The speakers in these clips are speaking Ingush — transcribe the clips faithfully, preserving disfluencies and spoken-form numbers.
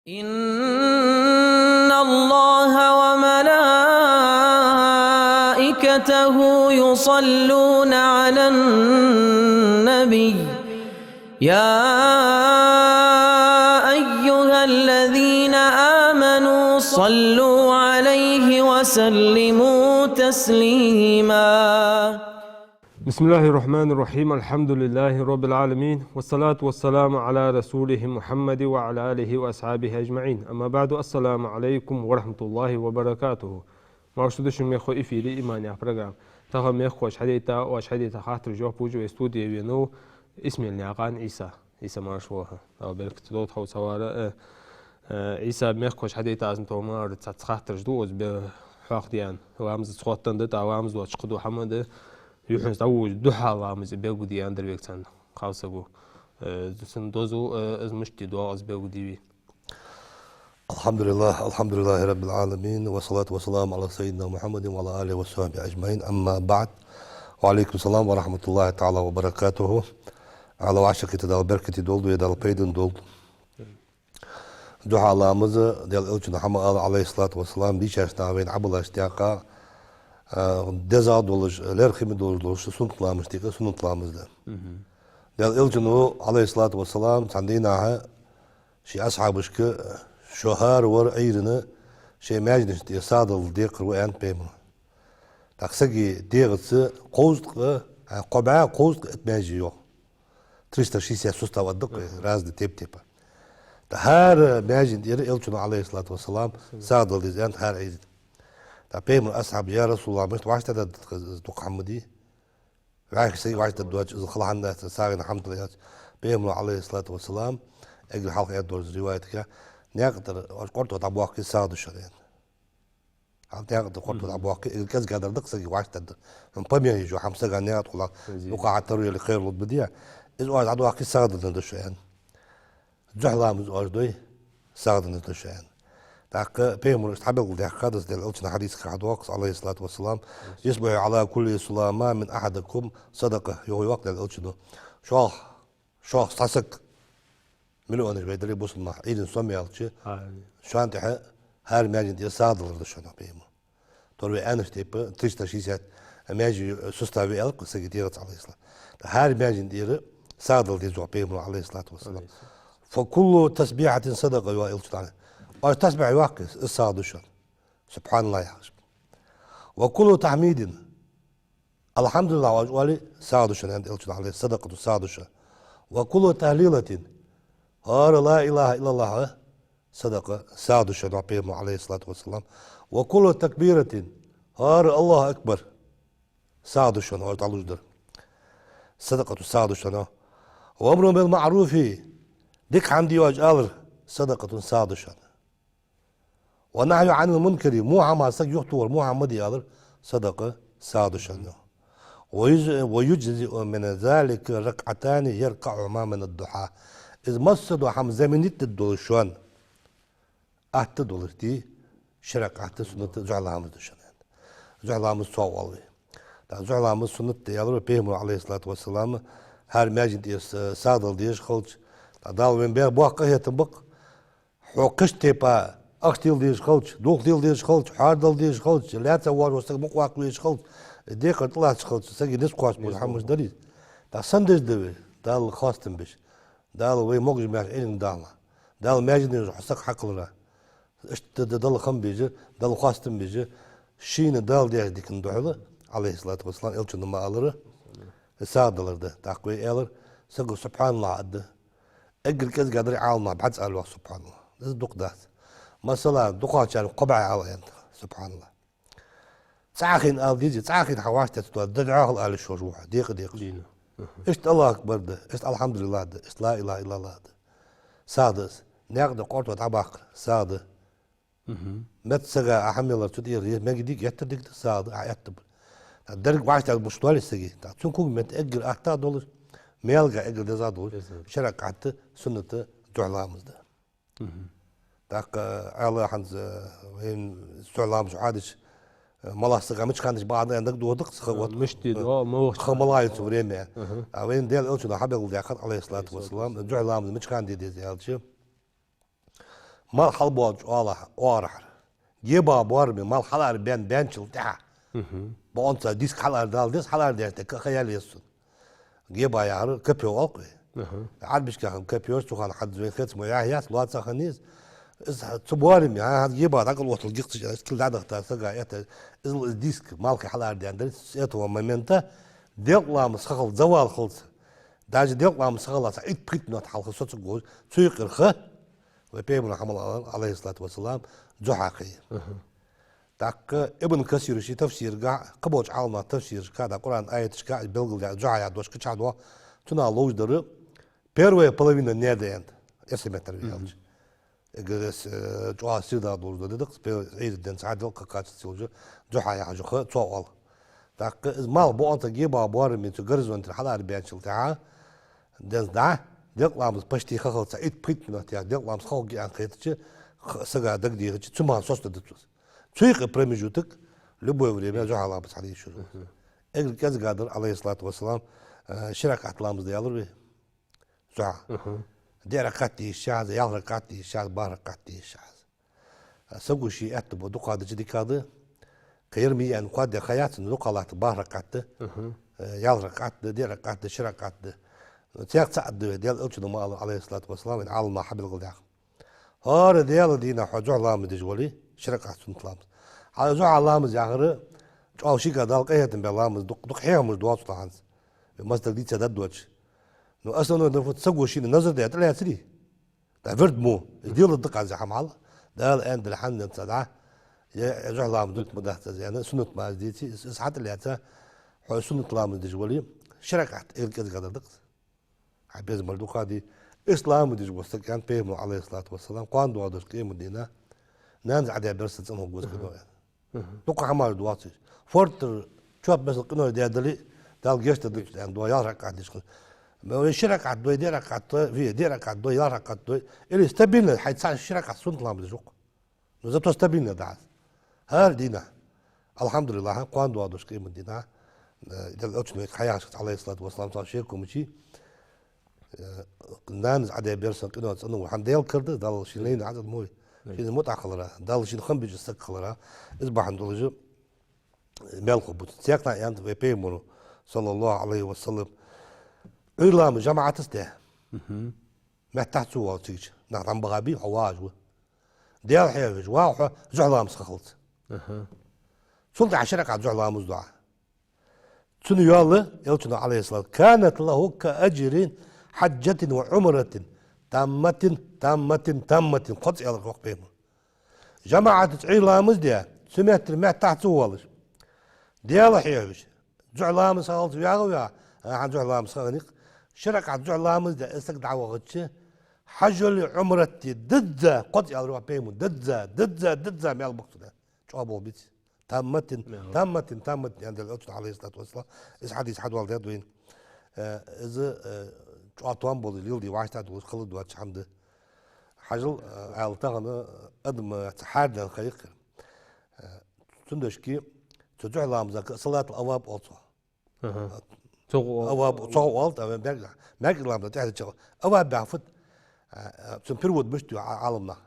إن الله وملائكته يصلون على النبي، يا أيها الذين آمنوا صلوا عليه وسلموا تسليما. بسم الله الرحمن الرحيم. الحمد لله رب العالمين. والصلاة والسلام على رسوله محمد وعلى آله وأصحابه أجمعين. أما بعد. السلام عليكم ورحمة الله وبركاته. Марша да шун, мехкахой, эфире «Иман» яха программа. Тахан мехкахоша хьадайта, оаш хьадайта хаттарашта жоп луш вай студе венав Исмаилнаькъан Ӏийса. Ӏийса, марша воагӀалва. Дала беркате долда хьо цхьавар. Э, э, Ӏийса, мехкахоша хьадайта аз тхона мара цхьацца хаттараш да, оаз бе хьоахадаьнна. Ламаз ца хоттаденна да, тӀаккха ламаз доацаш кхы да хӀама да. Юххьанца дӀавуж духьа ламаз белгалде аьннадар вайга цхьан кхалсаго. Э, цун дозал, э, из мишта де доагӀа, из белгалде вай. الحمد لله، الحمد لله رب العالمين، والصلاة والسلام على سيدنا محمد وعلى آله وصحبه أجمعين، أما بعد. وعليكم السلام ورحمة الله تعالى وبركاته. Ӏаьла вӀашагӀкхетар Дала беркате долда вай, Дала пайдане долда. Духьа ламаз, Даьла Элчано хьа ма аьлар, عليه الصلاة والسلام, дийшача наха вайна Ӏобалаш тӀаккха, а, деза долаш, лерхӀаме долаш, долаш суннат ламазашта юкъе суннат ламаз да. Мгм. Даьла Элчано, عليه الصلاة والسلام, цхьан дийнахьа ший асхьабашка: «Шо хӀара вар Ӏуйрийна шоай маьженашта тӀа сагӀа дала декхар ва», — аьннад Пайхамаро. ТӀаккха сага дегӀаца кховзткъа, а, кхо бӀаь кховзткъа итт маьже йоах. Триста шестьдесят сустав аргда-кх вай, разный тайп-тайпара. ТӀаккха хӀара маьжен тӀера Элчано, عليه الصلاة والسلام, сагӀа дала деза аьннад хӀара Ӏуйрийна. ТӀаккха Пайхамара асхьабаша: «Я РасулаллахӀ, мишта вӀаштӀехьдаргда-кх из, дукха хӀама дий?» ВӀаьхий сага вӀаштӀехьдаргдоацаш из хала хӀама дац, сагӀийна хӀама да аьлча, Пайхамаро, عليه الصلاة والسلام, эггара хьалха аьнна долча риваятага: «Наькъа тӀара оаш къорто дӀабоаккхе, сагӀа да шоана», — аьнна. Хьал наькъа тӀара къорто дӀабоаккхе, эггара кӀезига дар да-кх сага вӀаштӀехьадар. ХӀана, памяти йола хӀама сагага наькъа тӀа хулар, дукха хьатӀара яле, кхералургда ма дий. Из оаш дӀадоаккхе, сагӀа денна да шо, аьнна. Духьа ламаз оаш дой, сагӀа денна да шо, аьнна. ТӀаккха Пайхамаро иштта хьабелгалдаьккхад из, Даьла Элчано хьадисага хьадоагӀа из, عليه الصلاة والسلام: «يصبح على كل سلامى من أحدكم صدقة», — йоах, йоах Даьла Элчано. Шух, шух цхьа саг, миллионаш вай дале бусалба нах, Ӏуйрийна сомаяьлча, шоана тӀехьа хӀара маьжен тӀера сагӀа далар да шоана, йоах Пайхамаро. Тора вай аьннача тайпара триста шестьдесят маьже, сустав я аьлар-кх сага дегӀаца, عليه الصلاة. ТӀаккха хӀара маьжен тӀера сагӀа дала деза, йоах Пайхамаро, عليه الصلاة والسلام. «فكل تسبيحة صدقة», — йоах Элчано. Оаш тасбихь йоаккхе, из сагӀа да шоана. «سبحان الله» яхаш. «وكل تحميد», «الحمد لله» оаш оале, сагӀа да шоана, аьннад Элчано, عليه الصلاة والسلام, «صدقة», сагӀа да шоана. «وكل تهليلة», хӀара «لا إله إلا الله» صدقة, сагӀа да шоана, йоах Пайхамаро, عليه الصلاة والسلام. «وكل تكبيرة», хӀара «الله أكبر», сагӀа да шоана, оаш дӀалуш дар. «صدقة», сагӀа да шоана. «وأمر بالمعروف», дика хӀама де оаш алар, «صدقة», сагӀа да шоана. «والنهي عن المنكر», во хӀамах саг юхатохар, во хӀама ма де алар, «صدقة», сагӀа да шоана. «ويجز-، ويجزئ من ذلك ركعتان يركعهما من الضحى». Из массадола хӀама заменить дергдолаш шоана атта долаш да ши ракаӀат суннат духьа ламаз да шоана. Духьа ламаз цох оал вай. ТӀаккха духьа ламаз суннат да аьлар Пайхамаро, عليه الصلاة والسلام, хӀара маьжен тӀера сагӀа дала дезаш хилча, тӀаккха Дала вайна баь боккха къахетам ба-кх. Хьо кхыча тайпара ахча тела дезаш хилча, дулх тела дезаш хилча, хьоар дала дезаш хилча, лаьца воаллаш саг мукъа ваккха везаш хилча, декхар тӀалатташ хилча, сага низ кхоачаш бола хӀамаш дале, тӀаккха сенна деза да вай, Далла хоастам беш, Дала вай могаш-маьрша Ӏилма далахь, Дала маьженаш хьа саг хьакхеллара. Иштта да Далла хам беш, Далла хоастам беш, шийна Дала даьча дикан духьала, عليه الصلاة والسلام, Элчано ма аллара, сагӀа далар да. ТӀаккха вай аьлар, саго «سبحان الله» аргда. Эггара кӀезига дар Ӏаламнаха бӀарга ала йоах «سبحان الله». Из дукха дац. Масала, дукхагӀчар кхо бӀаь ала аьннад «سبحان الله». Цхьа хина ала дезий, цхьа хина хьа вӀаштӀехьа ца тоха, дӀахьо ала йиш йолаш ва хьо, декъа-декъаш. Дийна. Мгм. Иштта «الله أكبر» да, иштта «الحمد لله» да, иштта «لا إله إلا الله» да. СагӀа да из. Наькъа тӀа къорто дӀабаккхар, сагӀа да. Мгм. Метта сага Ӏа хӀама ялар цу тӀера, е мегаргдий, геттара дика да, сагӀа да, Ӏа аьттув бар. ТӀаккха деррига вӀаштӀехьа бутт тоале сага, тӀаккха цун когаметта эггара аттагӀа долаш, маьлага эггара дезагӀа долаш, дезагӀа, ши ракаӀат суннат духьа ламаз да. Мгм. ТӀаккха Ӏаьла хӀанз, э, вайна духьа ламаз хьадича, э, малагӀча сага мича хана дича бакъахьа да аьнна дагадоагӀа-кх сага, вот. Мишта де, э, мо вахт хана малагӀа я цу время. Мгм. А вайна Даьла Элчано хьабелгалдаьккхад, عليه الصلاة والسلام, духьа ламаз мича хана де деза аьлча, Малх хьалбоалача оагӀорахьара. Гебагӏа боараме малх хьалаарабаьнна баьнначул тӏехьагӏа. Мгм. Бокъонца диск хьалаарадала деза, хьалаарадаьча тӏа кхы а яла еза цун. Гебагӏа яхар копьё оал-кх вай. Аха. Ӏарбашка хинна копьёш цу хана хьадза вайна хеташ мо яхь яц, лоаца хинна из. Из цу боараме, хьа, хьа гебагӏа дӏакъалоттал гихташ, из кил дӏадахийтар сага, это, из л-, диск малхе хьалаарадаьнна дар, с этого момента делкъа ламаз хахал завал хилац. Даже делкъа ламаз хахалца итт-пхийтта минот хьалха соцаргволаш, цу юкъера ха, вай Пайхамара хьамал ала, Ӏалайхи ссалату вассалам, зухьа ха я. Аха. Тӏаккха Ибн Касира ший тафсирагахь, кхыболча Ӏаламнаха тафсирашка, да Къуръан аяташка белгалдаь, зухьа яха дош кхычахьа доагӏа, цунах ловш дар первая половина неда аьннад, эрсий меттала аьлча. Эггара, э, чӏоагӏа сийрда долаш дола ди да-кх, пе-, Ӏуйра денз цхьа делкъа кхаччалца йолаш, зухьа яхаш йола ха цох оал. Тӏаккха из малх бокъонца гебагӏа боараме цу горизонтера хьалаарабаьнначул тӏехьагӏа, денз дӏа, делкъа ламаз почти хахалца итт-пхийтта минот яха делкъа ламаз хахалга аьнна кхетача, х-, сага дагадехача, цу мара соцаде деза цо. Цу юкъера промежуток любое время зухьа ламаз хьаде йиш йолаш. Мгм. Эггара кӏезига дар, Ӏалайхи ссалату вассалам, э, ши ракаӏат ламаз де аьлар вай. Зухьа. Мгм. Диъ ракаӏат де йиш яц, ялх ракаӏат де йиш яц, барх ракаӏат де йиш яц. Саго ший аьттув ба дукха дича дикагӏа да. Кхы ярма йиъан кхоадде ха яц, но дукха латта барх ракаӏат да. Мгм. Э, ялх ракаӏат да, диъ ракаӏат да, ши ракаӏат да. Но цех цаӏ да вай, Даьла Элчано ма аллара, Ӏалайхи ссалату вассалам, вайна Ӏаламнаха хьабелгалдаьха. ХӀара Даьла дийнахьа хьо зухьа ламаз деш вале, ши ракаӏат суннат ламаз. Хьа зухьа ламаз яхар, чӏоагӏа шийга Дала къахетам баь ламаз, дукха, дукха хьехамаш доацаш да хӏанз. Масса дийца даддоч. Но основной дар фуд, саго шийна назар даь тӏалаьцаре. Да вирд мо, из дело да-кх из хӏама хьал. Дала аьннадале хьаннанца дӏа, е, е зухьа ламаз дут ма дац из, е суннат ламаз деце, из, из хьатӏалаьца, хьо суннат ламаз деш вале, ши ракаӏат эггара кӏезига дар да-кх из. Хьай безам бар дукха де, из ламаз деш вола саг, аьннад Пайхамара, Ӏалайхи ссалату вассалам, кхоана доагӏаш дола къематдийнахьа, нанас Ӏадаь бер санна цӏенагӏа гӏоза хиннав, аьнна. Мгм. Дукха хӏамаш доацаш. Форд тӏара чопа бесса къиной даь дале, Дала гешт дергда цунна, аьнна, доагӏа ялх ракаӏат деш хинна. Ма вай ши ракаӏат дой, диъ ракаӏат дой, вай диъ ракаӏат дой, ялх ракаӏат дой. Или стабильно, хьай цхьа ши ракаӏат суннат ламаз деш ва-кх. Ну, зато стабильно да хӏанз. ХӀара дийнахьа. Алхьамдулиллахь, кхоана доагӏаш дола къематдийнахьа, э, Даьла Элчано вайга хьаяхаш, Ӏалайхи ссалату вассалам, цхьа шеко ма яций, э, нанас Ӏадаь бер санна къиной цӏенагӏа хӏама Даьла кара да, Далла шийна лайна хьацӏа ма вай. Шийна мутӏахь хилара, Далла шийна хам беча саг хилара, из бахьан долаш, э, мел хургба цунна. Цекъна аьннад вай Пайхамара, саллаллаху Ӏалайхи ва саллам, Ӏуйра ламаз жамаӏатаца де. Мгм. Меттахьа ца воалаш цига чу нах дӏа ма бахабий, хьо вагӏаш ва. Даьла хьехавеш вагӏа хьо зухьа ламаз хахалца. Аха. Цул тӏехьагӏа ши ракаӏат зухьа ламаз ду Ӏа. Цунна йоалл, Элчано, Ӏалайхи ссалам, «كانت له كأجر حجة وعمرة تامة، تامة، تامة». Кхозза аьлар вай Пайхамара. Жамаӏатаца Ӏуйра ламаз де, цу меттера меттахьа ца воалаш. Даьла хьехавеш. Зухьа ламаз хахалца вагӏа вагӏа, а, хьа зухьа ламаз хаханиг, ши ракаӏат зухьа ламаз де, из саг дӏавахача, хьажоли Ӏумрати дизза, кхозза аьлар вай Пайхамара, дизза, дизза, дизза маьл ба-кх цунна. Чӏоагӏа болх беций. Тамматин, тамматин, тамматин, аьннад Элчано, Ӏалайхи ссалату вассалам. Из хьадис хьадоаладаьд вайна. Э, из, э, чӏоагӏа тоам болаш, леладе вӏаштӏехьа долаш, хала доацаш хӏама да. Хьажал, э, аьлча тахан, э, адам, э, цхьа хьардан ха я-кх ер. Э, цудухьа цу зухьа ламазага салатул авваб оал цох. Аха. Цох оал. Авваб, цох оал, тӏа вай маьркӏа, маьркӏа ламаза тӏехьа дича. Авваб яхар фуд, э, э, цун перевод мишта ю Ӏа-, Ӏаламнаха.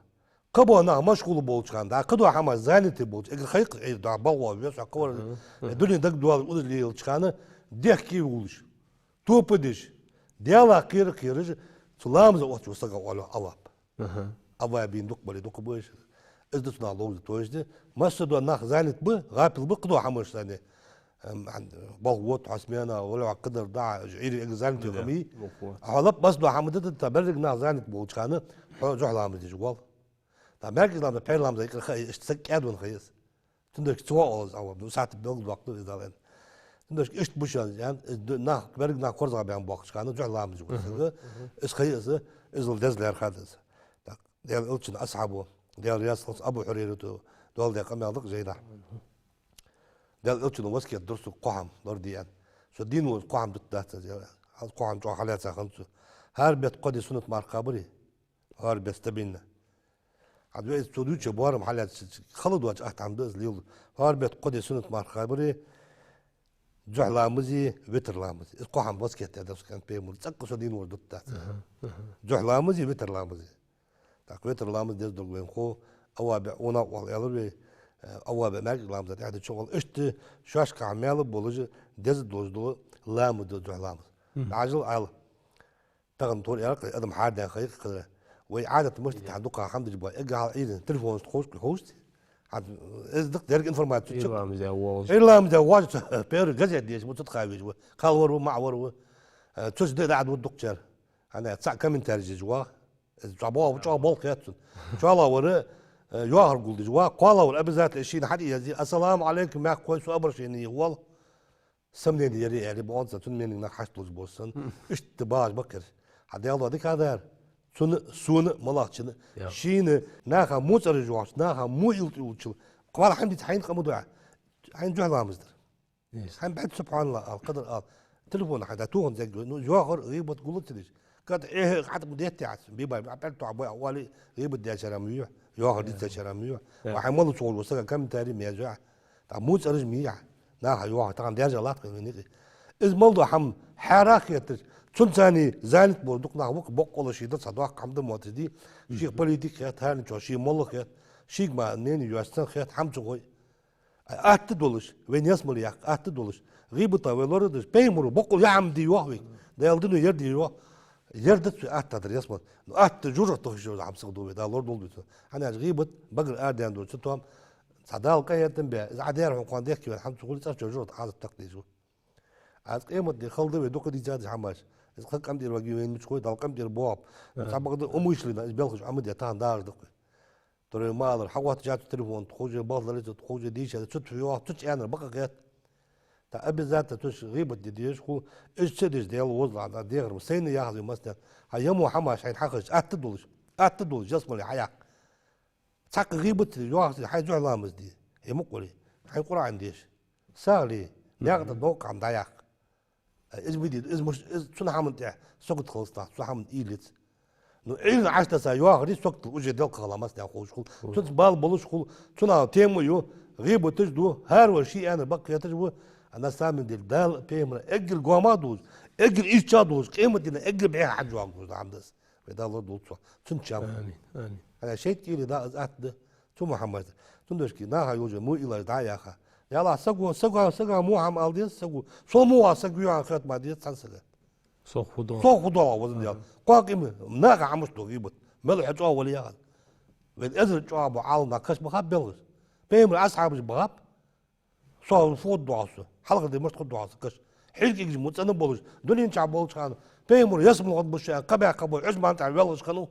Кхыбола нах машгӏул болча хана, да, кхыдола хӏамаш занятый болча, эггара хайкха Ӏуйра да, балхо веза, кхывар, аха, аха, дунен дагадоалаш, узале лелача хана, дехке волаш, тоба деш, Даьлах кхера-кхераш, цу ламаза оттача сага оал авваб. Аха. Аввабин дукха бале дукха ба уж. Из да цунах ловза тойш да. Массадола нах занят ба, гӏапил ба кхыдола хӏамаш санна. Ам, ан, балха вода хьо смена, вале хьо кхыдар да, Ӏуйра эггара занятый хӏама я. Хьо лап массадола хӏама да, да, тӏа берригаш нах занят болча хана, хьо зухьа ламаз деш воал. Тӏа маьркӏажа ламаза, пхьера ламаза юкъера ха я, иштта саг кӏаьдвенна ха я из. Цудухьа цох оал из авваб. Ну, сахьат белгалдоаккхаш да из Дала аьнна. Цудухьа иштта ба шоана, аьнна, из д-, нах, берригаш нах корзагӏбаьнна боахкача хана, зухьа ламаз деш вола саг, из ха я из, из ала деза лаьрхӏад из. Так, Даьла Элчан асхьабо, Даьла раьза хилва цунна, Абу Хьурайрата доаладаь къамаьл да-кх жайнашка. Даьла Элчано васкет дир сога кхо хӏама лораде аьнна. Со дийна волаш кхо хӏама дита дац аз, аьнна. Аз кхо хӏама чӏоагӏа хьалаьца хиннад цо. ХӀара бетта кхо ди суннат марха кхабаре. ХӀара бетта стабильно. Хьа вай из цо дувцача боарам хьалаьца, хала доацаш атта хӏама да из лелалу. ХӀара бетта кхо ди суннат марха кхабаре, зухьа ламази, витр ламази. Из кхо хӏама васкет даьд сога, аьннад Пайхамара. Цӏаккха со дийна волаш дита дац. Аха, аха. Зухьа ламази, витр ламази. ТӀаккха витр ламаз деза долга вайна хов, аввабиӀ, унахӀ оал аьлар вай, э, аввабиӀ маьркӀажа ламаза тӀехьа дича гӀолла. Иштта шоашкахьа маьл болаш деза долаш дола ламаз да духьа ламаз. Мгм. ДӀажал Ӏаьла. Тахан тхо яр-кх, адам хьардаьнна ха я-кх хазар. Вай Ӏадат мишта да, тахан дукха хӀама деш ба, эггара хьалха Ӏуйранна телефонаш тховсаш хьовсий. Хьа, из дакъа деррига информаци чу. Ӏуйра ламаз даь воагӀаш. Ӏуйра ламаз даь воагӀаш, цу первый газет деш ва, цу тӀа кхавеш ва, кхалвар ва, маӀа вар ва. Э, цу чу да, да, да, дукха чар. ХӀана, цхьа комментарий деш ва. Из чӀоагӀа бо-, чӀоагӀа болх хет цун. ЧӀоагӀа вар, э, йоахар гулдеш ва, кхоалагӀвар обязательно шийна хьатӀаязде: «Ассаламу Ӏалайкум», яхаш, кхой со обращение йоах. Сомнени яр аьле, бокъонца цун менинг нах хьашт долаш бола санна. Мгм. Иштта багӀаш баккхар. Хьа Даьла дика дар. Цунна, сона, малагӀчунна. Я. Шийна наха муцӀараш йоахаш, наха му илт улчул. КхоалагӀа хӀама дийца хьайна къа ма ду Ӏа. Хьайна духьа ламаз дар. Есть. Хьайна бӀаьд субхьаналлахӀ ала, къадар ала. Телефон хьайна да, тохан зегга. Ну, йоахар, гӀийбат гуллуц деш. Кад, э, хьатӀа ма детте Ӏа. Би бай, а пӀелг тоха бой, оали, гӀийбат дечарам вий, йоахар дийцачарам вий. Ва хьай мала цо сага комментарий ма язъе. ТӀаккха муцӀараш ма йий Ӏа. Наха йоахар, тахан даьржа латт хьона никъи. Из мала дола хӀама хьарах хеташ, цунца занят бола дукха нах ва-кх, боккъала ший да цхьа доккха хӀама да мотташ дий. Шийх политик хет, хӀаране чӀоагӀа ший мала хет, шийга ма нени йоастан хет, хӀама ца хой. Атта долаш, вай ялсмале яккха атта долаш, гӀийбата вай лорадеш, пайхамара боккъала яа хӀама дий йоах вайга. Даьла дина ер дий йоах. Ер дац вай атта дар ялсмале. Ну, атта жожагӀате тохаш йола хӀама саг ду вай, Дала лорадолда вай цунах. ХӀана аьлча гӀийбат багара арадаьнна дола цу тоам, цхьа Дала къахетам бе, из Ӏа даьр хьона кхоана дехке ваьнна хӀама ца хуле, цӀарчо жожагӀате Ӏазап такха деза ва. Аз къематди хала да вай дукха дийцад хӀамаш. Из кхы къам тӀера ваги вайна мича хой, Дала къам тӀера боагӀа. Цхьабакъда умышленно из белхаш Ӏомаде тахан дагӀаш да-кх вай. Тора ма аллара, хьагӀоттача цу телефон, тховсара балхалца, тховсара дийшача, цу тӀа фу йоах, цу чу аьннар бакъахьа хет. ТӀаккха обязательно цу чу гӀийбат де дезаш хул, из ца деш Даьла возалахь, дӀа дехар ма сайна яхалга ма стен. Хьа ямо хӀамаш хьайна хьахезача, атта долаш, атта долаш, ялсмале хьаяккха. Цхьаккха гӀийбат йоахаш, хьай духьа ламаз де, хьай мукъа вале, хьай Къуръан деша. СагӀа ле, наькъа тӀа доккха хӀама дӀаяккха. Из ма дий, из муш-, из цун хӀаман тӀа сагот хилац нах, цу хӀаман уйла ца. Ну, Ӏуйранна Ӏочутесса йоахари сагот, уже делкъа хила массанена ховш хул. Цунца бала болаш хул, цунах тема ю, гӀийбаташ ду, хӀаравар ший аьннар бакъахьа хеташ ва, а на самом деле Дала, пайхамара эггара гоама долаш, эггара ийрча долаш, къематдийнахьа эггара бӀеха хьаж йоагӀаш да хӀама да из. Вай Дала лорадолда цох. Цун чам. Амин, амин. ХӀана, шайтӀа кӀийле да из, атта да. Цу Мухьаммада. Цудухьа наха йолча му уйлаш дӀа а яьха. Ялахь саго, саго, сага му хӀама ала деза, саго. Со му ва саг вий хьона хетта ма деза цхьан сага. Со худо. Со худо вазан ял. Кхоакъ има, наха хӀамаш ду гӀийбат. Мел хьо чӀоагӀа вале яхаш. Вай эзар чӀоагӀа бола Ӏаламнах каш ма хаб белгаш. Пайхамара асхьабаш ба хаб. Со фу хургдоахал со, хьалхара ди мишта хургдоахал со каш. Хьиркигаш мо цӀена болаш, дунен чу болча хана, пайхамара ялсмале гӀоргбуш аьнна, кхаъ баьккха бола Ӏусман тӀехьа веллаш хиннав.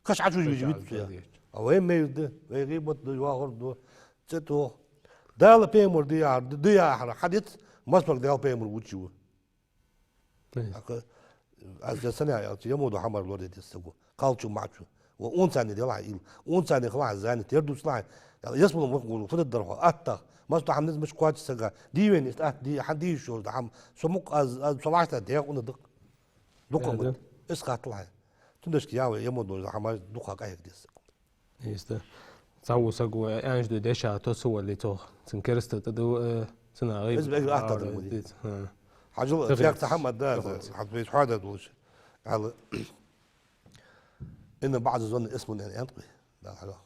Каш Ӏочувижа веза виц цо. А вай майра да, вай гӀийбат да, йоахар да, цӀи тоха. Дала пайхамар да яхар, да яхар хьадиц, массаварг Дала пайхамар вувцаш ва. ХӀаьта аз я санна аьлча, ямо да хӀамаш лорадеш саго. Кхалчо, маӀачо. Ва унцане делахь уйла. Унцане хилахь занят, ер дувцалахь. Ялсмале ваха гур фу дар хьо, аттагӀа. Массадола хӀама низ мишта кхоач сага. Дий вайна иштта атта, дий, хьан дий шо да хӀама. Со мукъа аз, аз со вӀаштӀехьа дегӀ уна дакъа. Дукха ма да. Из хатталахь. Цудухьа яхар, ямо дола хӀамаш дукха къахьега деза саго. Иштта. Цхьавола саго аьнна ду деша тосавале цох. Цун кераста тӀа ду, э, цунах гӀийбат. Из бегӀ атта да ма дий. Хьажал, цхьа хӀама да, хьа вай хьоадаь долаш. Ала. Инна баӀда занни исмун аьнна, аьннад-кх вай. Дала хьалха.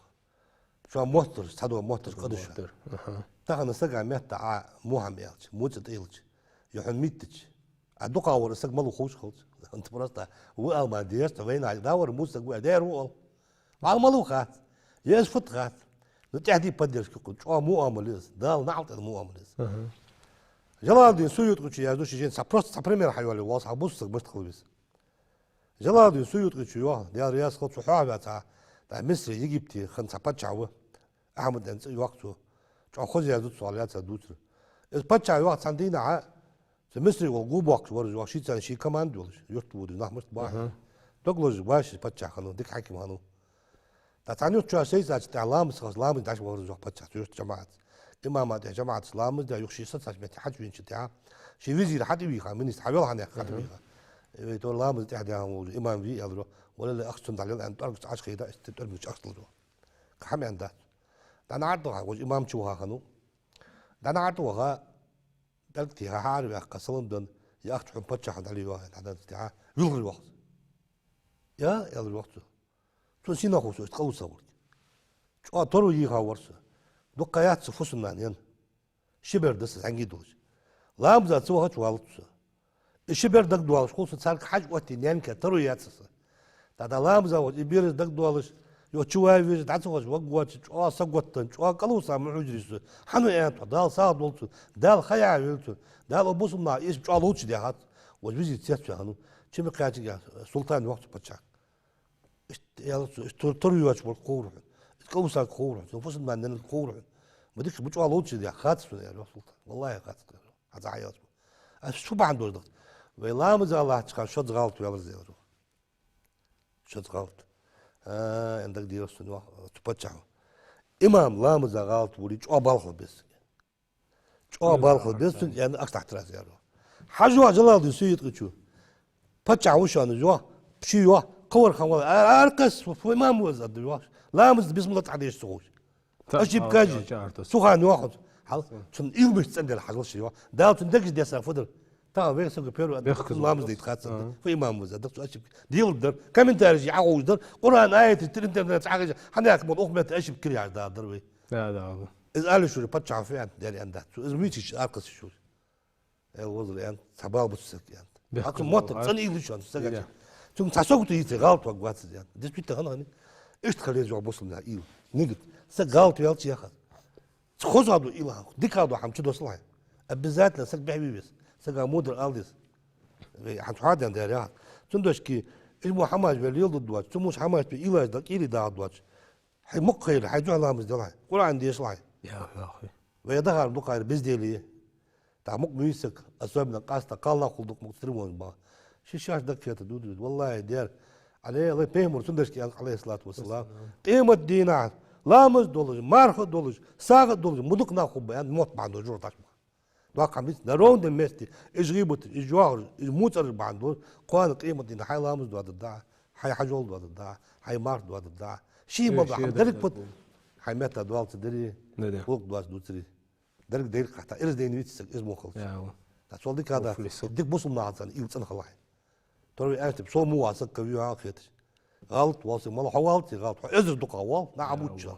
Шоана моттараш, цхьадола моттараш къа да шоана. Моттар. Аха. Тахан сага метта Ӏа му хӀама аьлча, му цӀи тӀа аьлча, е хьона меттача, Ӏа дукха вар саг мала ва ховш хилча. Просто ва ала ма дезаш, вайна дӀавар му саг ва, дер ва ала. Ӏа мала ва хац. Е из фуд хац. Ну, тӀехьа дий поддержка кхы, чӀоагӀа муамал я из. Дала наӀалт аьнна муамал я из. Аха. Жалалуддин СуютӀийчо яздеш ший жайна цхьа, просто цхьа пример хьайоалае, валлахӀи, хьа бусалба саг мишта хила веза. Жалалуддин СуютӀийчо йоах, Даьла раьза хилва цунна, хьоахаваьв цхьа, да, Мисре, Египте хинна цхьа паччахь ва, Ахьмад аьнна цӀи йоаккх цо. ЧӀоагӀа хоза язду цо, лаьца дувцар. Из паччахь йоах цхьан дийнахьа, цу Мисре вола го боаккхаш вар из йоах, шийца ший команда йолаш, юрта водаш, нах мишта бахьа. Аха. Дог лазаш вай ший паччахь хиннав, дика хьаким хиннав. ТӀаккха цхьан юрта чу шоай сацача тӀехьа ламаз хилча, ламаз деш вахар из йоах паччахь цу юрта жамаӀатаца. Имама тӀехьа жамаӀатаца ламаз даь, юха ший сацача метте хьачувенача тӀехьа, ший везир хьатӀавийха, министр хьавелха хьанех хьатӀавийха. Вай тора ламаз тӀехьа даьнна волча имам вий аьлар йоах. Валлахӏи, ахча цунна дӀалел аьнна, тӀоргашца Ӏочукхийда, иштта тӀормигача ахча лур йоах. Кхы хӀама аьннадац. ДӀанахьар тӀа вахар, вож имам чу ваха хиннав. ДӀанахьар тӀа ваха, пӀелг теха, хьаараваьккха, салам денна, е ахча хьона паччахьо дӀале йоах, хьадаьннача тӀехьа, вилхар йоах из. Я, аьлар йоах цо. Цун синах хов со, иштта къовса вар. ЧӀоагӀа таро йийха вар со. Дукха яц са фусам-нана енна. Ши бер да са зӀамига долаш. Ламаза ца вахача валац со. Из ши бер дагадоалаш хул са, царга хьажа оттаде наьна кхы таро яц са. ТӀаккха ламаза вахача, из бераш дагадоалаш, йо, чу вай веза, дӀа ца ховш, ваг воацаш, чӀоагӀа саготтан, чӀоагӀа къовса ма хьожарий со. Хьан ва аьнна тхо, Дала сагӀа долда цун, Дала хайя велда цун, Дала бусалба наха эшам чӀоагӀа ловцаш даьхад. Вож везий цецваь хиннав. Чу ма кхаьчача, султан йоах цу паччахьага. Иштта аьлар цо, иштта таро йоацаш вар кховра хьона. Иштта къовсаг кховра хьона. Цун фусам-нана нанна кховра хьона. Ма дика, ма чӀоагӀа ловцаш даьхад сона, аьлар йоах султана. ВаллахӀи, хац, аьлар. Хьа ца хьаяьлча ма. Аз фу бахьан долаш дахт? Вай ламаза латтача хана шозза гӀалат ваьлар из, аьлар. Шозза гӀалат. А, эн дагадеар сона, йоах цу паччахьо. Имам ламаза гӀалат вале, чӀоагӀа бала хила беза. ЧӀоагӀа бала хила беза цунна, аьнна, ахча дӀахьийтар аз, аьлар. Хьажа, йоах, Жалалдин СуютӀийчо. Паччахь ва шоана из, йоах, ший, йоах, кхывар хинна вала. А, аркъас, фу имам ва из, аргда, йоах. Ламаза бисмилла цхьа деш ца ховш. Ошибка яр из. Цу хана, йоах, хьал, цун уйла мишта цӀена дар хьажал ший, йоах. Дала цун дегаш дессар фу дар. Тахан вай сага первый аргда, ламаз дайта хацар да. Фу имам ва из, аргда, цу ошибка. Дилла дар, комментареш Ӏоховш дар, Къуръан аяташ тӀа интернет чу хьагӀаьжа, хьанехк ма оха метта ошибка кир яхаш да дар вай. Да, да. Из ала шура паччахьо фу аьннад, даьра аьннадац цо. Из мича аркъас шура. Э, вазар, аьннад, цхьа бала ба цу сага, аьннад. Хьа цу мотта цӀена уйла я шоана цу сага. Цунга цхьа сагота йицай гӀалат ваг вац из, аьннад. Действительно хиннад хьона. Иштта хила еза, йоах, бусалба наьха уйла. Нигат. Саг гӀалат ваьлча яхар. Цу хозагӀа да уйла хьа, дикагӀа да хӀама чудоссал хьайна. Обязательно саг бехьа ве веза. Сага мудар ала деза. Вай хьанца хьаден дар яхар. Цудухьа, из мо хӀамаш вай леладу доацаш, цу мо хӀамаш вай уйлаш да кӀийле дагӀа доацаш. Хьай мукъа хайра, хьай духьа ламаз дела хьай, Къуръан дешал хьай. Я, я, хой. Вай дахар дукха бездели. ТӀаккха мукъа ма вий саг, особенно къаьстта кхалнах хул дукха мукъа цу трибунаш баха. Ши шаш дагахетар дувцар вай. ВаллахӀи, дер. Ӏале, Аллай Пайхамара цудухьа аьннад, Ӏалайхи ссалату вассалам. Къемата дийнахьа ламаз долаш, марха долаш, сагӀа долаш, мудакх нах хургба, аьнна, мотт бахьан долаш жура таш баха. Доккха хӀама дац, на ровном месте, из гӀийбаташ, из йоахараш, из муцӀараш бахьан долаш, кхоана къемата дийнахьа хьай ламаз доадаргда, хьай хьажол доадаргда, хьай марха доадаргда. Ший мел дола хӀама деррига пат хьай метта доал ца дари, гӀулакх доацаш дувцари. Деррига дайра кхахьта, ираз дайна виц саг, из мо хилча. ТӀаккха цул дикагӀа да, дика бусалба нахаца уйла цӀена хила хьайна. Таро аьнна тӀа, со мо ва саг кавий хьа хеташ. ГӀалат вола саг, мала хьо валац гӀалат, хьо эзар дукхагӀа вала, нах Ӏобувцаш.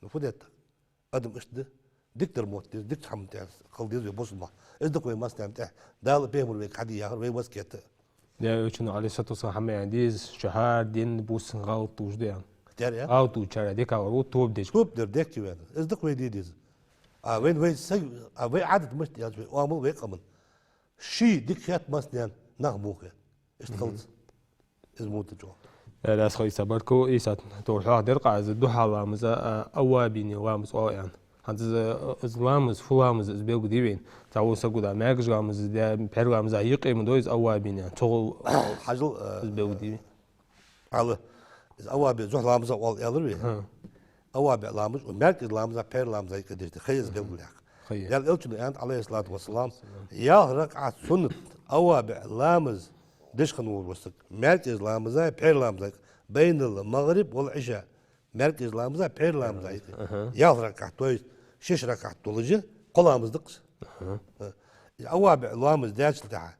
Ну, фу детта? Адам иштта да. Дикадар мотт деза, дикача хӀаман тӀа хила деза вай бусалба нах. Из да-кх вай массанена тӀехь. Дала, Пайхамара вайга хьаде яхар вай васкет да. Даьла Элчано, Ӏалайхи ссалату вассалам, хӀама аьнна деза, шоай хӀара дин, бус гӀалат дувш да аьнна. Дер, я? ГӀалат дувцачар дикагӀа вар ва, тоба деш. Тоба дер дехке вена. Из да-кх вай де деза. А вай, вай саг, а вай Ӏадат мишта яц, вай оамал, вай къаман. Ший дика хет массанена, нах во хет. Иштта хилац. Из мута чӀоагӀа. Э, Даьла раьза хилва, Ӏийса, баркал, Ӏийса, тхога хьоахадаьр-кх аз духьа ламаза, а, аввабина ламаз оал аьнна. ХӀанз из, э, из ламаз, фу ламаз из белгалде вайна. Цхьаволча саго да, маьркӀажа ламаз да, пхьера ламаз да, юкъе ма дой из аввабина аьнна. Цу гӀолла хьажал, э, из белгалде вайна. Ала, из аввабин зухь ламаза оал аьлар вай. ХӀа. АввабиӀ ламаз, маьркӀажа ламаза, пхьера ламаза юкъе деш да, хай из белгалъяьккха. Хай. Даьла Элчано аьннад, Ӏалайхи ссалату вассалам, ялх ракаӀат суннат аввабиӀ ламаз деш хинна волаш вола саг, маьркӀажа ламаза, пхьера ламаза юкъе, بين المغرب والعشاء, маьркӀажа ламаза, пхьера ламаза юкъе. Аха. Ялх ракаӀат, то есть шиш ракаӀат долаш, кхо ламаз да-кх из. Аха. АввабиӀ ламаз даьчул тӀехьагӀа,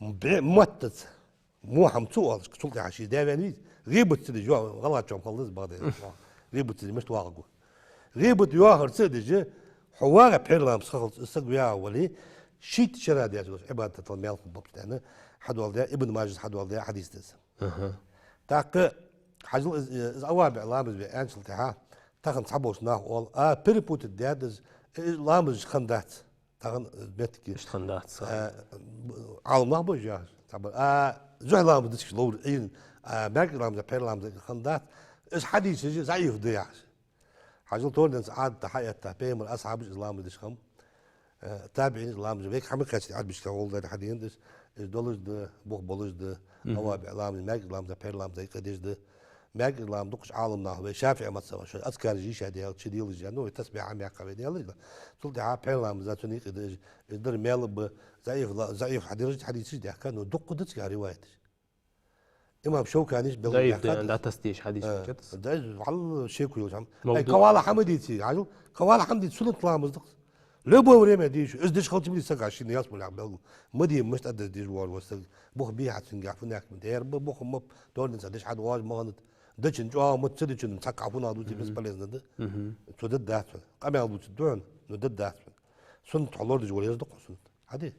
бе-, моттаца, во хӀама ца оалаш, цул тӀехьагӀа ший даь-ваьнна вий из, гӀийбат ца деш, йо-, гӀалгӀачоа хала да из бакъда. ГӀийбат ца деш мишта вагӀаргва? ГӀийбат, йоахар ца деш, хьо вагӀе пхьера ламаз ха хилча, из саг вагӀа вале, шийтта шера даьча долча Ӏибадатал маьл хургба-кх аьнна, хьадоаладаь, Ибн Мажас хьадоаладаь хьадис да из. Аха. ТӀаккха хьажал из, из аввабиӀ ламаз вай аьнначул тӀехьагӀа, тахан цхьаболча наха оал, а, перепутать даьд из, из ламазаш хиннадац. Тахан, э, моттиге. Иштта хиннадац. Э, Ӏаламнах ба уж яхаш. Цхьабар, а, зухь ламаз деш ловр Ӏийна, а, маьркӀажа ламаза, пхьера ламаза хиннадац. Из хьадисаш заӀиф да яхаш. Хьажал, торденца Ӏадат хьаэтта, Пайхамара асхьабаш из ламаз деш хиннаб. Э, табиӀинаш из ламаз, вайга хӀама кхаьчача Ӏарбашка гӀолла дар хьадена да из, из долаш да, бух болаш да, аввабиӀ ламаз, маьркӀажа ламаза, пхьера ламаза юкъе деш да. МаьркӀажа ламаз дукхача Ӏаламнаха, вай ШафиӀий мазхӀаба, шоай азкараш йийша даьлча, дилаш я, ну, вай тасбихь хьамаяккха вай даьлча, цул тӀехьагӀа пхьера ламаза цунна юкъе да из, из дар маьл ба, заӀиф ла-, заӀиф хьадераш хьадисаш даьхкад, ну, дукха да цигара риваяташ. Имам Шавканис белгалдаьккхад. ЗаӀиф да аьнна дӀатасдеш хьадис. Э, хетац. Да, из хьал шеко йолаш хӀама. Ай, кхы вала хӀама дийца, хьажал, кхы вала хӀама дийца, суннат ламаз да-кх из. Любое время дийша, из деш хилча ма дий сага шийна ялсмале белгал. Ма дий, мишта а деш дезаш вола саг. Бух бий хьа цунгахь, фуннахьа ма дий, ер ба, бух ма ба, торденца деш хьадоагӀаш ма хиннад. Дичун чӀоагӀа ма да, ца дичун цхьаккха хӀама дувце, бесполезно да. Цо дергдац хьона. Къамаьл дувцаргда хьона, но дергдац хьона. Суннат хьо лорадеш вале, из да-кх суннат. Хьаде.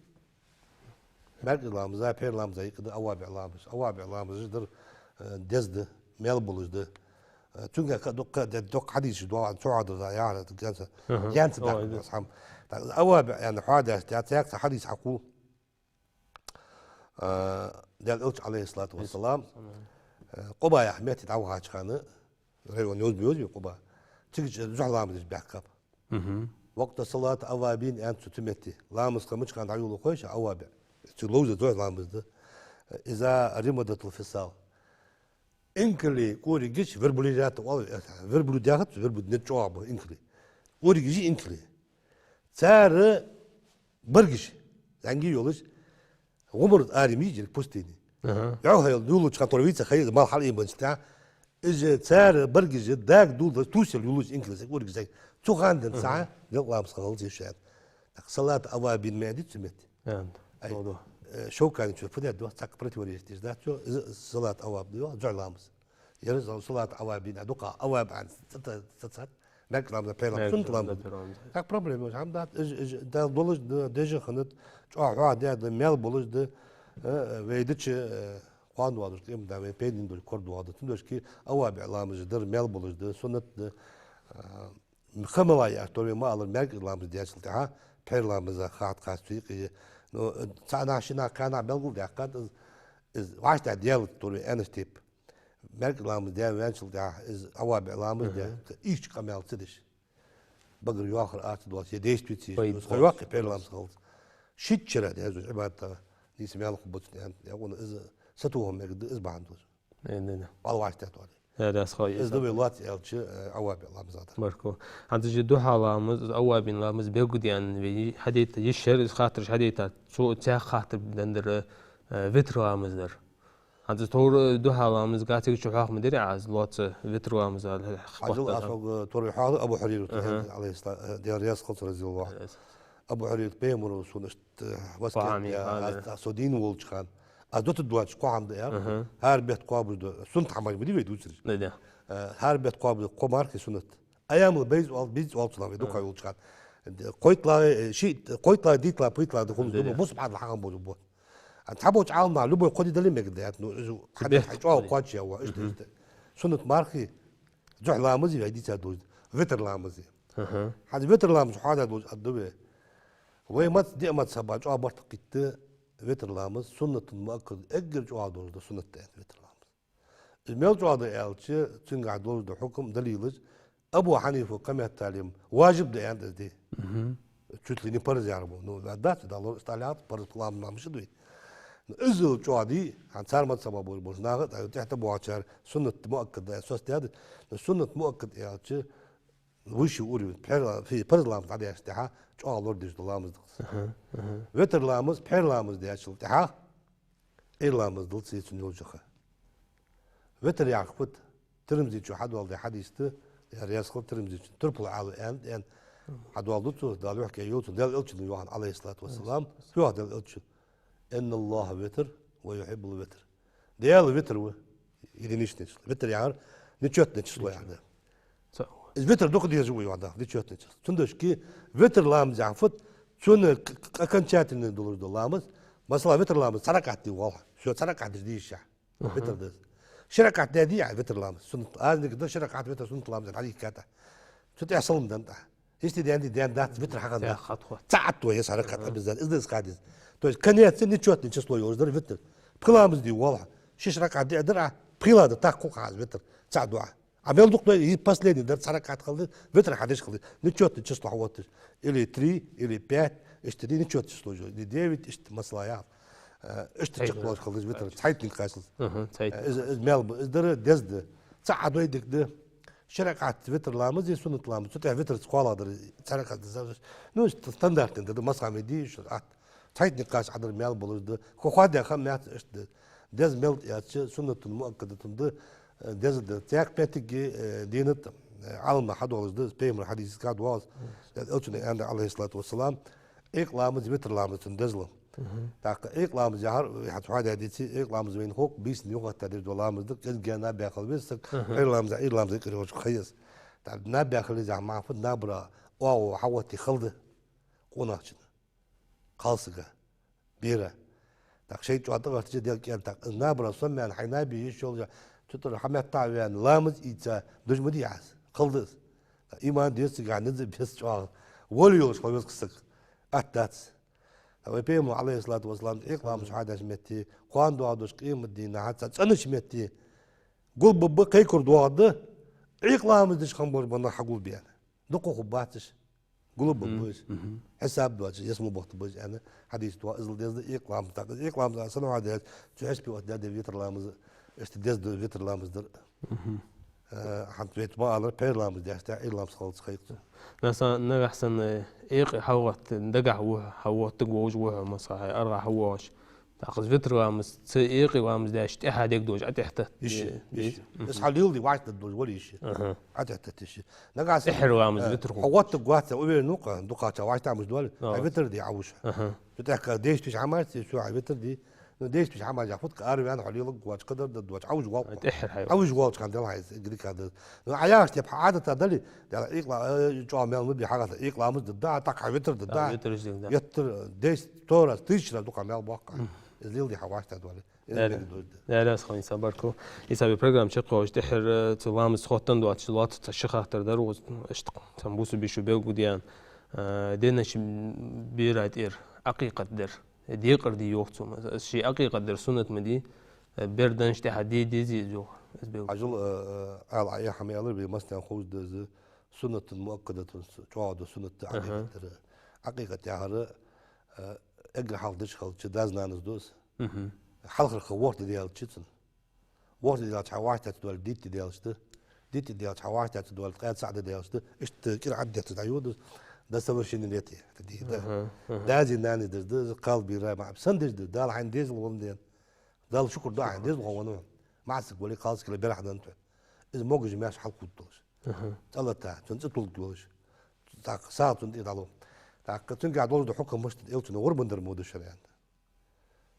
МаьркӀажа ламаза, пхьера ламаза юкъе да аввабиӀ ламаз. АввабиӀ ламазаш дар, э, деза да, маьл болаш да. Э, цунга кхы дукха, де-, дукха хьадисаш доагӀа, цу хьадара яхар ганца. Янца даккха да хӀама. Так, аввабиӀ аьнна хьоадаьча, цхьаькха цхьа хьадис хьакхувл. Э, Даьла Элча, Ӏалайхи ссалату вассалам, э, Къуба яха метте дӀавахача хана, район йовза ма йовзий Къуба, цига чу зухьа ламаз деш баьхкаб. Вакъта салат аввабин аьннад цо цу метте. Ламаза ха мича хана дӀайолалу хой шоана, аввабиӀ. Цу ловза зухьа ламаз да. Иза римадатул фисал. Инкалий кӀоригаш, верблюдята оал, верблюд яхац, верблюд нетта чӀоагӀа ба инкалий. КӀоригаш инкалий. Цар баргаш, зӀамига йолаш, гӀумара арам йий из, пустыня. Аха. Йоах хьайла, йолалуча хана тора вийца хай, мал хьалъайбеннача тӀехьа, из цар баргаш дага дулдаш, тусел йолаш инкалий са кӀоригаш саг. Цу хана денз сахьа, делкъа ламаза ха хилац шоана. Так, салат аввабин ма аьннадий цу метте. Ай, э, Шавканечо фу даьд, цхьаккха противоречие деш дац цо, из салат авваб да, зухьа ламаз. Ер салат аввабин, а дукха авваб аьнна ца, ца, ца, ца, МаьркӀажа ламаза, пхьера ламаза, суннат ламаз. Так, проблема хӀама дац, из, из, Дала долаш да, деза хиннад, чӀоагӀа хьоадаь да, маьл болаш да, э, вай дича, э, кхоана доагӀаш да, къематди вай пайдане долаш кор доагӀа да. Цудухьа аввабиӀ ламазаш дар маьл болаш да, суннат да, э, Ха мала яхаш, тора вай ма аллара, маьркӀажа ламаз даьчул тӀехьа, пхьера ламаза ха тӀакхача цу юкъе. Ну, цхьа нах, ши нах, кхаь нах белгалдаьккхад, из, из вӀаштӀехьа даьлар тора вай аьннача тайпара. МаьркӀажа ламаз даь ваьнначул тӀехьа, из аввабиӀ ламаз даь, ийрча къамаьл ца деш. Багара йоахар ца доалаш, е действие ца еш, из ха йоаккхе пхьера ламаз хилац. Шийтта шера даьза Ӏибадата нийса маьл хургбац аьнна, яхаш, из сатохам мегаш да, из бахьан долаш. Э, не, не. Бала вӀаштӀехьа тоале. Э, дас хой. Из да вай лоаца аьлча, э, аввабиӀ ламаза дар. Баркал. ХӀанз из духьа ламаз, из аввабин ламаз бегу ден вай хьадайта, из шера, из хаттараш хьадайтар. Цо цхьа хаттар деннадар, э, витр ламаз дар. ХӀанз из тора духьа ламаза цига чу хьоахам дир аз, лоаца витр ламаза хаттар. Хьажал, аз хьога тора хьоахал Абу Хьурайрата, Ӏалайхи ссалам, э, Даьла раьза хилва цунна, разияллахӀу Ӏанху. Абу Хьурайрата, пайхамара сона иштта васкет даьд, аз, аз со дийна волча хана. Аз доттагӀа доацаш кхо хӀама да аьлар. ХӀара бетта кхоабаш да, суннат хӀамаш ма дий вай дувцараш. Да, да. Э, хӀара бетта кхоабаш да кхо мархий суннат. Айямул-бийз оал, бийз оал цунах вай дукха йолча хана. КхойтлагӀа, э, ши, кхойтлагӀа, дийттлагӀа, пхийттлагӀа да хул, да, да, да. Мусаб хьалха хьахам болаш ба. А цхьаболча Ӏаламнаха любой кхо ди дале мегаш да аьннад, ну, из хьадис хьай чӀоагӀа кхоачаш я, ва, иштта, иштта. Суннат мархий, зухьа ламаз я, вай дийца доза, витр ламаз я. ХӀанз витр ламаз хьоадаь долаш аргда вай. Вай маз-, диъ мазхӀаба чӀоагӀа барт кхийтта витр ламаз, суннатун муаккад, эггара чӀоагӀа долаш да суннат да аьннад витр ламаз. Из мел чӀоагӀа да аьлча, цунгахь долаш да хьукам, далилаш, Абу Хьанифа кхаметталим важиб да аьннад из де. Чуть ли не парз яхар ба. Ну, дац, Дала лорадолда, парз ламаз ма дий. Ну, иззал чӀоагӀа дий, хӀанз цар мазхӀаба болаш болча наха, тӀехьа тӀабоагӀачар суннат муаккад да аьнна соцадаьд. Ну, суннат муаккад аьлча, высший уровень, пхьера-, фи-, парз ламаз дӀадаьчул тӀехьа, чӀоагӀа лорадеш да ламаз да из. Витр ламаз, пхьера ламаз даьчул тӀехьа, Ӏуйра ламаз далац цун йолча ха. Витр яхар фуд? Тирмизечо хьадоаладаь хьадис да, Даьла раьза хилва Тирмизечунна, турпал Ӏала аьннад, аьнна, хьадоаладу цо, Дала юхькаь йолча, Даьла Элчано йоах, Ӏалайхи ссалату вассалам, йоах Даьла Элчано: «Инна Аллаха витр, ва юхьиббул витр». Даьла витр ва, единичное число. Витр яхар нечётное число яхар да. Из витр дукха дезаш ва, йоах Дала, нечётное число. Цудухьа витр ламаз яхар фуд, цун к-, к-, окончательный долаш да ламаз. Масала, витр ламаз цхьа ракаӀат дий вале, всё, цхьа ракаӀат деш дийша. Витр да из. Ши ракаӀат даь дий Ӏа витр ламаз, суннат. Аз нигда ши ракаӀат витр суннат ламаз хьадийхкад Ӏа. Цу тӀехьа салам даьннад Ӏа. Иштта даьннадий, даьннадац, витр хьахиннад. Цхьа хатхо. Цхьа атто, е цхьа ракаӀат обязательно. Из да из хадис. То есть конец нечётное число йолаш дар витр. Пхи ламаз дий вале, шиш ракаӀат диа дар Ӏа, пхиълагӀа да, тӀаккха хул хьа из витр. Цхьа дуӀа. А мел дукха дой, и последний дар цхьа ракаӀат хилда, витр хьадеш хилда. Нечётное число хьаотташ. Или три, или пять, иштта дий нечётное число жо. Или девять, иштта масала яхар. Э, иштта чакхбоалаш хилда витр. Цхьайттанга кхаччалца. Э, из, из мел ба, из дар деза да. Цхьа Ӏа дой дика да. Ши ракаӀат витр ламаз, е суннат ламаз. Цу тӀехьа витрца кхоалагӀа дар цхьа ракаӀат да. Ну, иштта стандартный да, масала ма дий, иштта атта. Цхьайттанга кхаччалца Ӏа дар маьл болаш да. Кхы хоадаь хӀама яц иштта да. Деза мел да аьлча, суннатун муаккадатун да, э, деза да. Цхьаькха моттиге, э, дийнат, э, Ӏаламнаха хьадоалаш да, пайхамара хьадисашка доагӀаш, Элчано аьннад, Ӏалайхи ссалату вассалам, Ӏуйкъа ламаз витр ламаз цун дезал. Мгм. ТӀаккха Ӏуйкъа ламаз яхар, хьа цхьа хьадаь деций, Ӏуйкъа ламаз вайна хоккха бийсанна юхатта деш дола ламаз да, кӀезига наб яхале веза саг, Мгм. Ӏуйра ламаз, Ӏуйра ламаз икъир йолча хайяс. ТӀаккха наб яхале еза маьхьа фуд набара оагӀув хьагӀотте хала да къонахчун, кхалсага, бера. ТӀаккха шайтӀа чӀоагӀа тӀагӀертача дегӀ кӀен, тӀаккха из набара сомаьна хьай набе йиш йолча, цу тӀара хьаметтахьа вена, ламаз ийца, дужма дий хьа из, хала да из. Иман деза цигахь, низ а беза чӀоагӀа, воля йолаш хила веза саг, атта дац. Вай Пайхамара, Ӏалайхи ссалату вассалам, Ӏуйкъа ламаз хьадеш метте, кхоана доагӀаш долча къематдийнахьа цхьа цӀенача метте гулбаргба, кхайкар доагӀаргда, Ӏуйкъа ламаз деш хинна болаш бола нах хьагулбе аьнна. Дукха хургбац уж, гулбаргба уж. Мгм. Хьисап доацаш, ялсмала бахаргба уж аьнна, хьадис доагӀа, из деза да Ӏуйкъа ламаз. ТӀаккха Ӏуйкъа ламаз санна хьадаьча, цу хьисапе оттадаь да витр ламаз, иштта деза да витр ламаз дар. Мгм. Э, хӀанз вай ма аллара, пхьера ламаз деш да, Ӏуйра ламаз хилац кхайкхача. Масала, нагахь санна, э, Ӏуйкъе хьалгӀатта дагахь ва хьо, хьалгӀоттаргва вож ва хьо, масала, хьай аргӀа хьавоагӀаш. ТӀаккха из витр ламаз, цу Ӏуйкъе ламаз деш, тӀехьа дег долаш, ӀотӀехьатетт. Йиш я, йиш я. Мгм. Из хьа леладе вӀаштӀехьа долаш вале йиш я. Аха. ӀотӀехьатетт йиш я. Нагахь санна, тӀехьара ламаз, э, витр хьо хӀу. ГӀоттаргвац, уверен ва-кх, дукхача вӀаштӀехьа муш доале, Ага. хьа витр де Ӏовуш. Аха. Цу тӀехьа дешташ хьамаш, цу хьа витр де. Ну, дешташ хьамаш яхфутка ара ваьнна хьо леладергвац, кхыдар дергдоац, Ӏовуж валкъ. ТӀехьара хьай. Ӏовуж волча хана дела хьайза, грика да. Ну, Ӏа яхаш тепа хьа Ӏадата дале, дела Ӏуйкъа ла-, э, чӀоагӀа мел ма бий хьагӀатта, Ӏуйкъа ламаз дергда, тӀаккха хьа витр дергда. А, витр дергда. Еттар, десять, сто раз, тысяча раз дукха мел баккха. Мгм. Из леладе хьа вӀаштӀехьа доале. Из Даьла, мегаргда. Даьла раьза хилва, Исаб, баркал. Исаб, программа чакхйоалаш тӀехьара, э, цу ламаза хоттан доацаш, лоацца цхьа ши хаттар дар укхаза, иштта цхьан бусалба йишийна белгалдаь, э, деннача бера тӀера Ӏакъикъат дар. Декъар де йоах цо, масала, ший Ӏакъикъат дар суннат ма дий, э, бер деннача тӀехьа де дезий из йоах, из белгал. Хьажал, э, э, ала Ӏа хӀама аьлар, вай массанена ховш да из, суннатун муаккадатун, чӀоагӀа да суннат да Аха. Ӏакъикъат дар. Ӏакъикъат яхар, э, эггара хьалха деш хилча дас-нанас да из. Мгм. Хьалхара ха ворхӀ ди даьлча цун. ВорхӀ ди даьлча хьа вӀаштӀехьа ца доале, дийтта ди даьлча да. Дийтта ди даьлча хьа вӀаштӀехьа ца доале, ткъаь цаӀ ди даьлча да. Иштта кӀира Ӏадда детташ дӀайода из, до совершеннолетия. Ди да. Аха, аха. Даьзи нанас деза да, из кхалбира ма, сенна деза да, Дала хьайна дезал валандаь. Дала шукур да хьайна дезал хьона валандаь. МаӀсаг вале, кхалсаг вале, берах да тхо. Из могаш-маьрша хьалкхувда долаш. Аха. ЦӀалата, цун цӀи тулг йолаш. ТӀаккха сагӀа цун тӀа дӀалу. ТӀаккха цунгахь долаш да хьукам мишта да, элчано гӀурбан дар мо да шарӀан.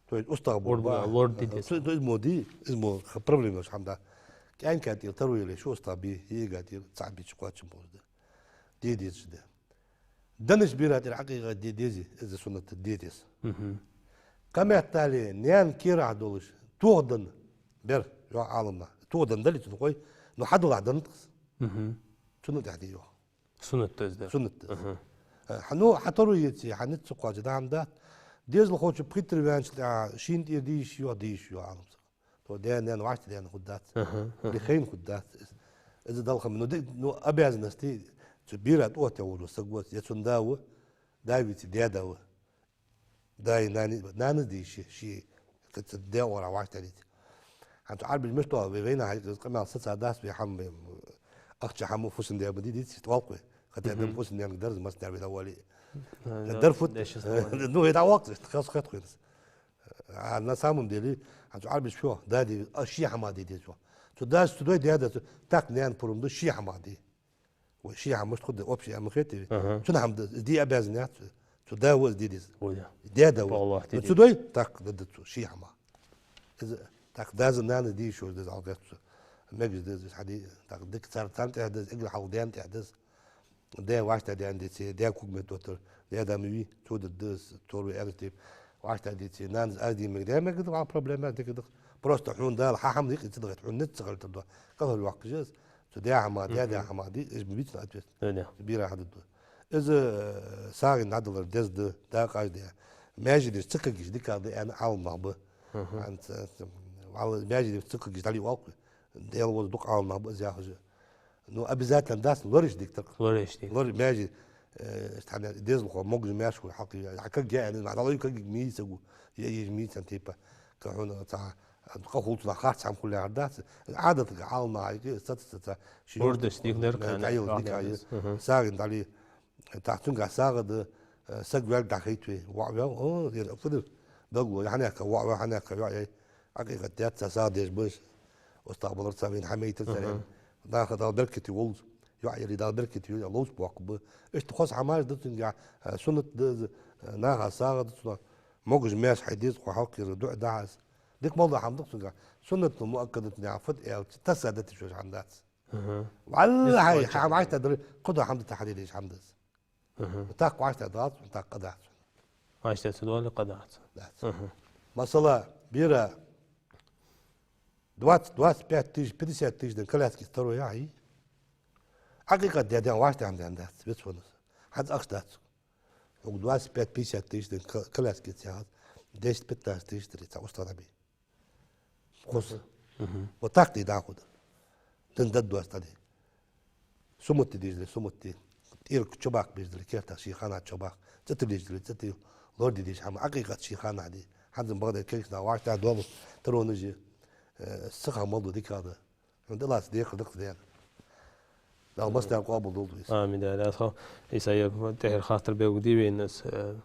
То есть устагӀа ГӀурбан бу-, лор ди деза. Цу-, из мо ди, из мо х-, проблема йолаш хӀама да. КӀаьнка тӀера таро яле, ши устагӀа бе, йиӀига тӀера цаӀ бе, чу кхоачам болаш да. Де дезаш да. Деннача бера тӀера Ӏакъикъат де дезий, из суннат да, де деза. Мгм. Кхыметтел наьна кийрахь долаш, тоха денна бер, йоах Ӏаламнаха. Тоха денна дале цунна къой, ну хьадалахь денна тхас. Мгм. Цунна тӀехьа де йоах. Суннат да из дар. Суннат да из. Аха. Э, хьа, ну, хьа таро еце, хьа низ ца кхоаче, дахьа ма дац. Дезалхочо пхийтта ра ваьнначул тӀехьа шийна тӀера де йиш йоах, де йиш йоах Ӏаламсаго. То даь-наьна вӀаштӀехьа даьнна хургдац. Аха, аха. Или хайна хургдац. Из, из Дала хам. Ну, ди-, ну, обязанность, цу бера тӀа оттаваь вола саг ва, е цун да ва, да веце, даь-да ва. Даьи нанеи, нанас де йиш я, ший, кхы цу даь оагӀорахьа вӀаштӀехьа дийца. ХӀанз цу Ӏарбаша мишта оал, вай вайна хьайкъа из къамаьл сацадац, вай хӀама, вай ахча хӀама фусам-даь ма дий, дийца, иштта оал-кх вай. Кхы тӀа Мгм. дам фусам-даьннар дар из, массанена вай дӀавале. Э, Дар фуд? Дешаш Э, ма вале. Ну, вай дӀавоаккх, иштта хас хет хьона из. А на самом деле, хӀанз цу Ӏарбаша фу йоах, да де, а, ший хӀама де деза йоах. Цу дас цу дой, даь-да цу, так наьна пурам да, ший хӀама де. Вай ший хӀама мишта хургда, общий хӀама хетий? Аха. Цун хӀама да, из де обязан яц цо. Цу да ва из де деза. Ой, да. Даь-да ва. Аллах, ну, де цу деза. Дой, так да, да цо, ший хӀама. Из, так, дас-нанас де йиш йолаш да из, хьалхарча цо. Мегаш да из, хьаде, так, дика цар, царна тӀехьа да из, эггара хьалха даьна тӀехьа да из. Даь вӀаштӀехьа даьнна деце, даь куг меттар, даь-да ма вий, цо дар да из, цо дар ва аьнна тайпа. ВӀаштӀехьа деце, нанас аз де мег, даь мег да, вал проблема дика да. Просто хьона Дала хьа хӀама дика ца дахийта, хьона низ ца хилийтар да. КӀалхарвоаккхаш я из. Цу даь хӀама, даь-даь Мгм. хӀама де, из ма бий цун ответственность. Да, да. Бера хьадергда. Из, э, сагӀийна дӀадалар деза да, дакъа аш да. Маьждигаш ца кагийча дикагӀа да аьнна Ӏаламнах ба. Мгм. ХӀанз, э, валла, маьждигаш ца кагийча дӀале оал-кх вай. Даьла вовза дукха Ӏаламнах ба из яхаш. Ну, обязательно дац, лораеш дика тӀаккха. Лораеш дика. Лора-, маьждиг, э, тхьана дезалхо, могаш-маьрша хул хьалкхе, хьа каг яьнна, ма дӀалой каг мийса гу, е еш мийсан тайпа. Кхы хьона цхьа къа хул цунах, харц хӀама хул яхар дац. Ӏадатага Ӏаламнаха хьайкъе, саца, саца, ши Лораеш дика дар, э, кхана кӀайилла дика вахна я. Мгм. СагӀийна дӀале, тӀаккха цунгахь сагӀа да, э, саг ваьлга дӀахайта вай, воӀ ваьв, о, ер фу да, белгало, хьанехка воӀ ваьв, хьанехка йоӀ яьй, Ӏакъикъат даьд, цхьа сагӀа деш ба из. УстагӀа балар цхьа вайна хьамайтар царех. Мгм. Наха Дала беркате волва из. ЙоӀ яле Дала беркате йойла, ловза боаккхаргба. Иштта хоза хӀамаш да цунгахь, э, суннат да из, э, наха сагӀа да цунах. Могаш-маьрша хьай дезалхо хьалкхийра дуӀа дӀахьажа. Дика мел дола хӀама да-кх цунгахь. Суннатун муаккадатун яха фуд аьлча, тасса дитача хӀама дац. Аха. Валлахьи, хьа хӀама хьайта дар, кхыдола хӀама дита хьаде дезаш хӀама да из. Аха. ТӀаккха вӀаштӀехьа дац, тӀаккха къа дац. ВӀаштӀехьа ца доале, къа дац. Дац. Аха. Масала, бера двадцать, двадцать пять тысяч, пятьдесят тысяч денна коляски таро яхьий? Хьакъикъат де ден вӀаштӀехьа хӀама дац, вецванас. ХӀанз ахча дац. Хьога двадцать пять, пятьдесят тысяч денна ко-, коляски ца яхьа, десять-пятнадцать тысяч дара цхьа устагӀа бе. Хоза. Мгм. Вот так дий дӀахо дар. Дин дад доастаде. Сумат де дезале, сумат де. ТӀера чубаккха безале, керта ший хана чубаккха. ЦӀи тилла дезале, цӀи тилла. Лораде дезаш хӀама, хьакъикъат ший хана де. ХӀанз-м бакъда кегийча наха вӀаштӀехьа доалаш, таронаш, э, сиха мел ду дикагӀа да. Хьона Дала лаца декхар да-кх из дена. Дала массанена къоабал долда вайна. Амин, Даьла раьза хилва. Исаев, тӀехьара хаттар белгалде вайна аз, э,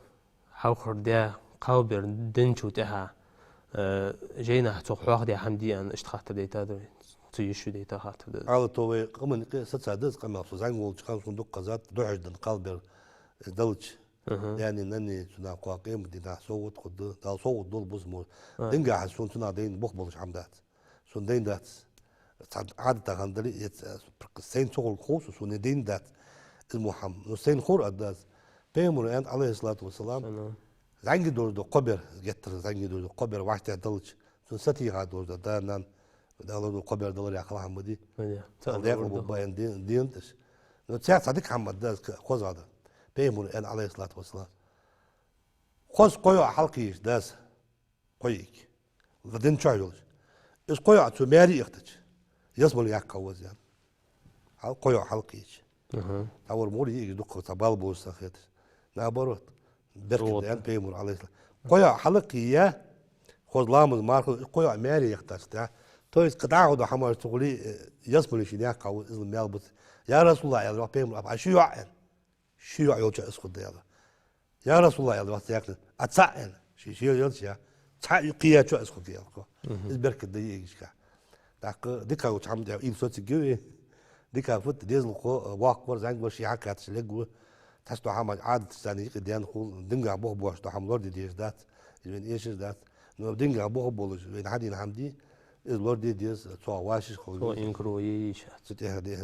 хьалхара даь кхалбер денначул тӀехьагӀа, э, жайнашка цох хьоахадаь хӀама дий аьнна, иштта хаттар дайтад вай. Цу йиша дайта хаттар да из. Ала то вай къаман юкъе саца да из къамаьл, со зӀамига волча хана сона дукха хезад, духьаш денна кхалбер, э, делча. Аха. Даьнеи наннеи цунах кхоа къематдийнахьа совгӀат хургда, Дала совгӀат долда бусалба. А. Динагахьа сона цунах дайна бух болаш хӀама дац. Сона дайна дац. Цхьа Ӏадатах хинна дале, е ц-, сайна ца хургхо со, сона дайна дац. Из мо хӀама. Но сайна хургда аз. Пайхамара аьннад, Ӏалайхи ссалату вассалам, Салам. ЗӀамига долаш дола кхо бер, геттара зӀамига долаш дола кхо бер вӀаштӀехьа делча, цунна сатийха долаш дола да-нана, Дала лорадолда, кхо бер далар яха хала хӀама ма дий. Ма дий. Дала декъала болба аьнна дин, дин да из. Но цхьа дика хӀама да из, к-, хоза да. Пайхамара аьннад, Ӏалайхи ссалату вассалам, хоза кхо йоӀ хьалкхееча дас, кхо йиӀиг, ладин чу йолаш. Из кхо йоӀ цо маьре яхийтача, ялсмале яккха ва из, аьннад. Хьал-, кхо йоӀ хьалкхееча. Аха. ТӀаккха вар мугӀар йиӀигаш дукха, цхьа бала болаш санна хеташ. Наоборот, беркат да, аьннад Пайхамара, Ӏалайхи ссалам. Кхо йоӀ хьалкхея, хоза ламаз, марха, кхо йоӀ маьре яхийтача, да. То есть, кхы дӀахо дола хӀамаш ца хуле, э, ялсмале шийна яккха ва из, маьл бац. Я РасулаллахӀ, аьлар Пайхамара, а ши йоӀ, аьнна. Ши йоӀ йолчоа из хургда, аьлар. Я РасулаллахӀ, аьлар, вац яхна, а цаӀ, аьнна. Ши, ши йоӀ йолча, я. Цхьа кхеячоа из хургья, аьлар. Мгм. Из беркат да йиӀигашка. ТӀаккха дика йолча хӀама дӀа, ил социггив, дика фуд, дезалхо, воккха вар, зӀамига вар, ше хьакхаьчача лергва. Цхьацца дола хӀама Ӏадаташца юкъе даьнна хул, динагахьа бух боацаш дола хӀама лораде дезаш дац, из вайна эшаш дац. Но динагахьа бух болаш, вайна хьадена хӀама дий, из лораде деза, цох вӀашагӀкхувла веза. Цо инкар е йиш яц. Цу тӀехьа де, э,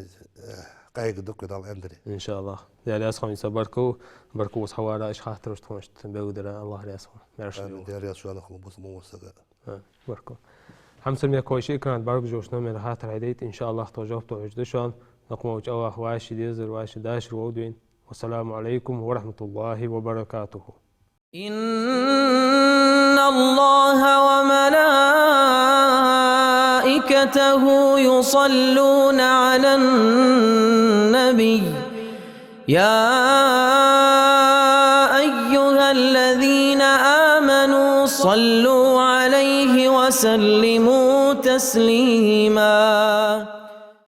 къайгӀа дукха Дала аьннадар. ИншааллахӀ. Даьла раьза хилва, Ӏийса, баркал, баркал укхаза хьаварах, иштта хаттараш тхона иштта белгалдарах, АллахӀ раьза хилва. Маьрша йойла. Амин. Даьла раьза хилва шоана, хьалха бусалба сага. А, баркал. Хьамсара мехкахой, шун экрана бӀаргагуш йолча номера хаттар хьадайта, иншааллахӀ, тхо жоп тохаш да шоана. Накъа ма вача, АллахӀ вӀаши дезар, вӀаши дашар вовда вайна. والسلام عليكم ورحمة الله وبركاته. إن الله وملائكته يصلون على النبي. يا أيها الذين آمنوا صلوا عليه وسلموا تسليما.